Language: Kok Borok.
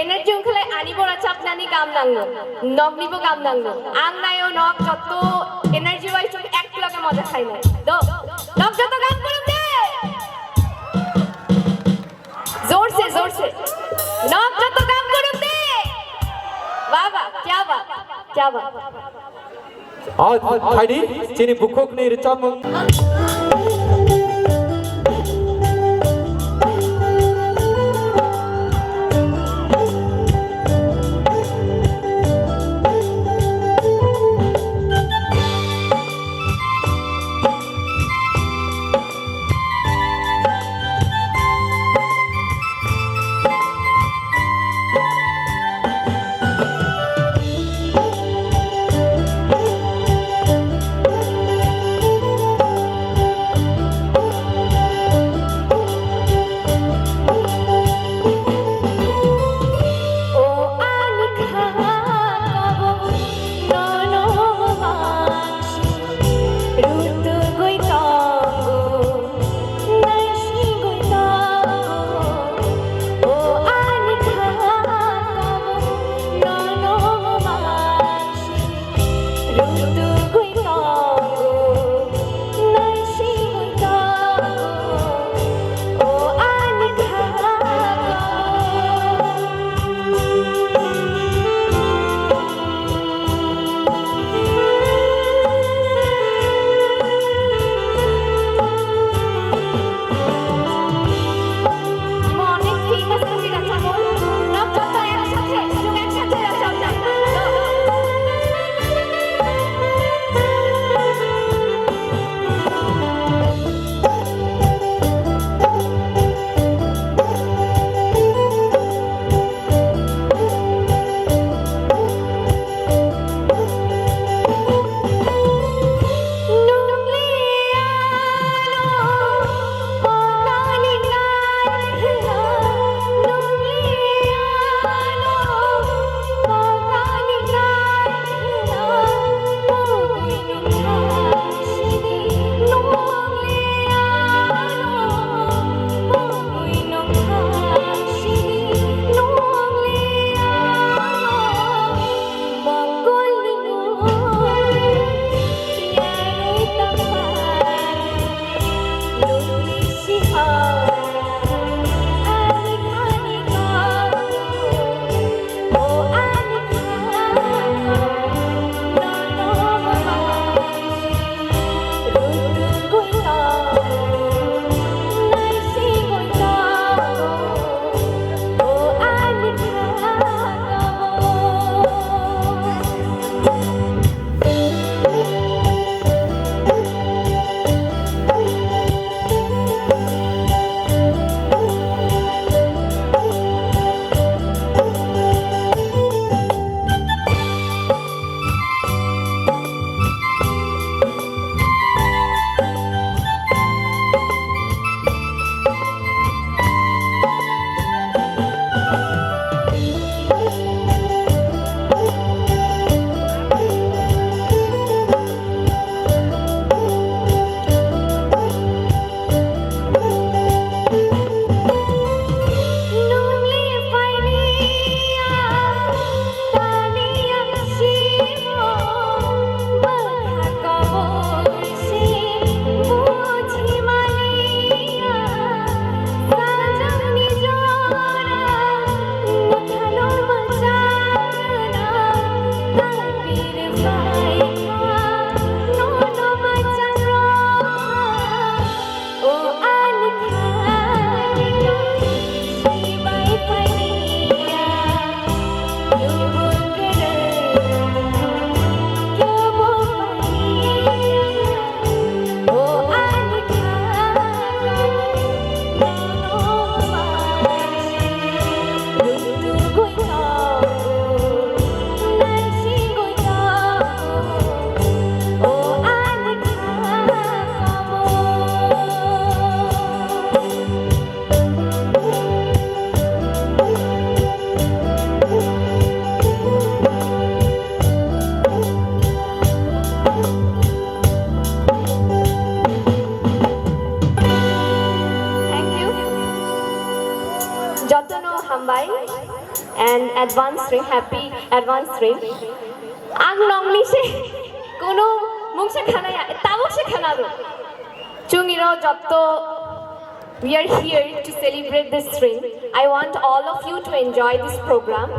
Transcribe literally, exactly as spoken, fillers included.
Energy wngkha le ani bora chapnani kam nango, nokni bo kam nango. Ang naio nok jotto energy wise chwng ek loge moja khainai. Do, nok jotto kam korok de. Jor se, jor se. Nok jotto kam korok de. Wah, wah, kya baat, kya baat. Ah, phaidi, chini bukhukni rwchapmung. Jotono hambai and advance ring, happy advance ring. Ang nongni se kono mungsa khanaya, tabuk se khanaro. Chungiro joto, we are here to celebrate this ring. I want all of you to enjoy this program.